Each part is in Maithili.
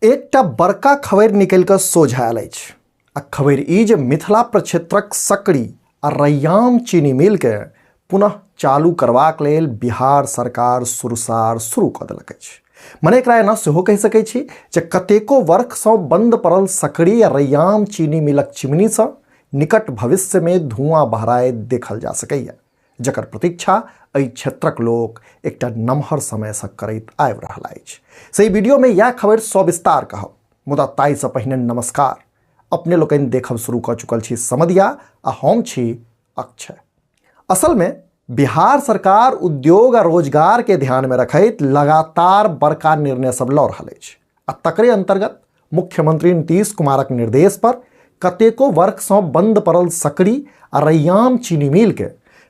एकटा बड़का खबरि निकलि कऽ सोझा आयल अछि आ खबरि ई जे मिथिला प्रक्षेत्रक सकरी आ रैयाम चीनी मिलके पुनः चालू करबाक लेल बिहार सरकार सुरसार शुरू कऽ देलक अछि। मने एकरा एना सेहो कहि सकै छी जे कतेको वर्षसँ बंद पड़ल सकरी आ रैयाम चीनी मिलक चिमनीसँ निकट भविष्यमे धुआं बहराइत देखल जा सकैए, जकर प्रतीक्षा एहि क्षेत्रक लोक एकटा नमहर समयसँ करैत आबि रहल अछि। से ई वीडियोमे इएह खबरि सविस्तार कहब, मुदा ताहिसँ पहिने नमस्कार। अपने लोकनि देखब शुरू कऽ चुकल छी समदिया आ हम छी अक्षय। असल में बिहार सरकार उद्योग आ रोजगार के ध्यान में रखैत लगातार बड़का निर्णय सब लऽ रहल अछि आ तकरे अंतर्गत मुख्यमंत्री नीतीश कुमारक निर्देश पर कतेको वर्षसँ बंद पड़ल सकरी आ रैयाम चीनी मिल के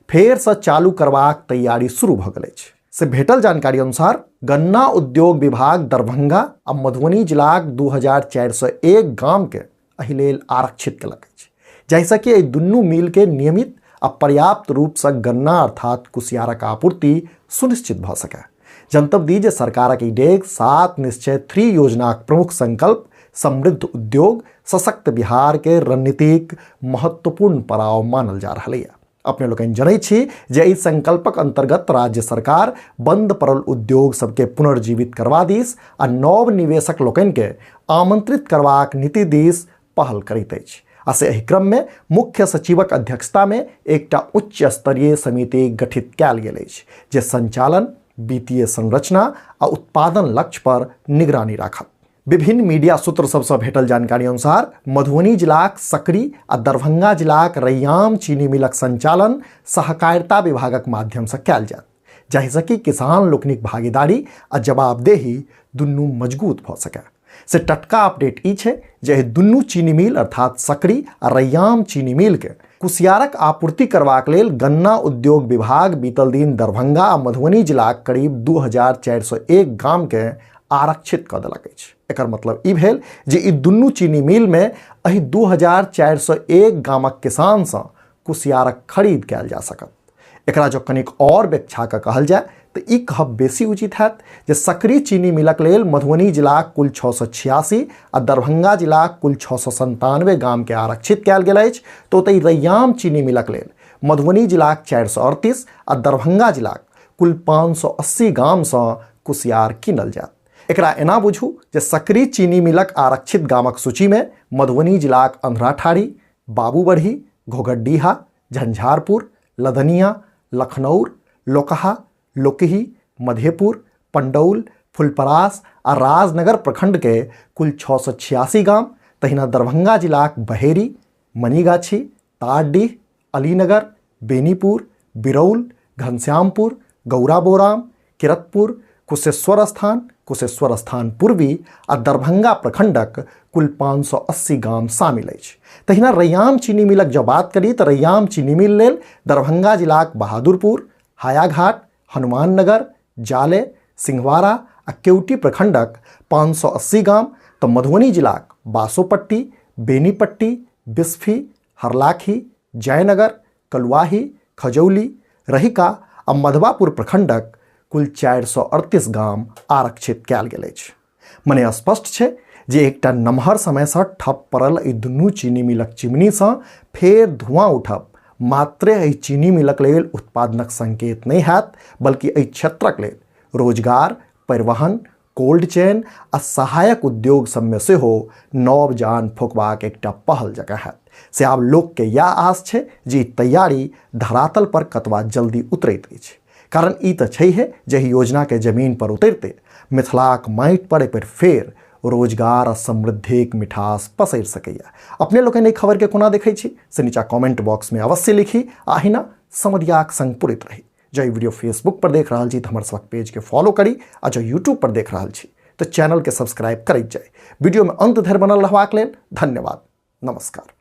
फेरसँ चालू करबाक तैयारी शुरू भऽ गेल अछि। से भेटल जानकारी अनुसार गन्ना उद्योग विभाग दरभंगा आ मधुबनी जिलाक 2401 गाम के एहि लेल आरक्षित केलक अछि, जाहिसँ कि एहि दुनू मिल के नियमित आ पर्याप्त रूपसँ गन्ना अर्थात कुसियारक आपूर्ति सुनिश्चित भऽ सकय। जनतब दी जे सरकारक ई डेग 7 निश्चय 3 योजनाक प्रमुख संकल्प समृद्ध उद्योग सशक्त बिहार के रणनीतिक महत्वपूर्ण पड़ाव मानल जा रहल यऽ। अपने लोकनि जनै छी जे एहि संकल्पक अंतर्गत राज्य सरकार बंद पड़ल उद्योग सबके पुनर्जीवित करबा दिस आ नव निवेशक लोकनि के आमंत्रित करबाक नीति दिस पहल करैत अछि आ से एहि क्रम में मुख्य सचिवक अध्यक्षता में एकटा उच्च स्तरीय समिति गठित कयल गेल अछि जे संचालन, वित्तीय संरचना आ उत्पादन लक्ष्य पर निगरानी राखत। विभिन्न मीडिया सूत्र सबसँ भेटल जानकारी अनुसार मधुबनी जिलाक सकरी आ दरभंगा जिलाक रैयाम चीनी मिलक संचालन सहकारिता विभागक माध्यमसँ कयल जायत, जाहिसँ कि किसान लोकनिक भागीदारी आ जवाबदेही दुनू मजबूत भऽ सकय। से टटका अपडेट ई छै जे एहि दुनू चीनी मिल अर्थात सकरी आ रैयाम चीनी मिल के कुसियारक आपूर्ति करबाक लेल गन्ना उद्योग विभाग बीतल दिन दरभंगा आ मधुबनी जिलाक करीब 2401 गाम के आरक्षित कऽ देलक अछि। एकर मतलब ई भेल जे ई दुनू चीनी मिल में एहि 2401 गामक किसानसँ कुसियारक खरीद कयल जा सकत। एकरा जँ कनिक और व्याख्या कऽ कहल जाय तऽ ई कहब बेसी उचित हैत जे सकरी चीनी मिलक लेल मधुबनी जिलाक कुल 686 आ दरभंगा जिलाक कुल 697 गाम के आरक्षित कयल गेल अछि, तऽ ओतहि रैयाम चीनी मिलक लेल मधुबनी जिलाक 438 आ दरभंगा जिलाक कुल 580 गामसँ कुसियार कीनल जायत। एकरा एना बुझू जे सकरी चीनी मिलक आरक्षित गामक सूचीमे मधुबनी जिलाक अंधराठाढ़ी, बाबूबढ़ी, घोघरडीहा, झंझारपुर, लदनिया, लखनौर, लोकहा, लोकही, मधेपुर, पंडौल, फुलपरास आ राजनगर प्रखंड के कुल 686 गाम, तहिना दरभंगा जिलाक बहेरी, मनीगाछी, तारडीह, अलीनगर, बेनीपुर, बिरौल, घनश्यामपुर, गौराबोराम, किरतपुर, कुशेश्वर स्थान, कुशेश्वर स्थान पूर्वी आ दरभंगा प्रखंडक कुल 580 गाम शामिल अछि। तहिना रैयाम चीनी मिलक जँ बात करी तऽ रैयाम चीनी मिल लेल दरभंगा जिलाक बहादुरपुर, हायाघाट, हनुमाननगर, जाले, सिंहवाड़ा आ केवटी प्रखंडक 580 गाम, तऽ मधुबनी जिलाक बासोपट्टी, बेनीपट्टी, बिस्फी, हरलाखी, जयनगर, कलुआही, खजौली, रहिका आ मधवापुर प्रखंडक कुल 438 गाम आरक्षित कयल गेल अछि। मने स्पष्ट छै जे एकटा नमहर समयसँ ठप पड़ल एहि दुनू चीनी मिलक चिमनीसँ फेर धुआं उठब मात्रे एहि चीनी मिलक लेल उत्पादनक संकेत नहि हैत, बल्कि एहि क्षेत्रक लेल रोजगार, परिवहन, कोल्ड चेन आ सहायक उद्योग सबमे सेहो नव जान फूकबाक एकटा पहल जकाँ हैत। से आब लोकके इएह आस छै जे ई तैयारी धरातल पर कतबा जल्दी उतरैत अछि, कारण ई तऽ छैहे जे एहि योजनाके जमीन पर उतरिते मिथिलाक माटि पर एहि पर फेर रोजगार आ समृद्धिक मिठास पसरि सकैए। अपने लोकनि एहि खबरके कोना देखै छी से नीचा कमेंट बॉक्समे अवश्य लिखी आ अहिना समदियाक संग पुरैत रही। जँ ई वीडियो फेसबुक पर देख रहल छी तऽ हमर सबक पेज के फॉलो करी आ जँ यूट्यूब पर देख रहल छी तऽ चैनल के सब्सक्राइब करैत जाई। वीडियो में अंत धरि बनल रहबाक लेल धन्यवाद। नमस्कार।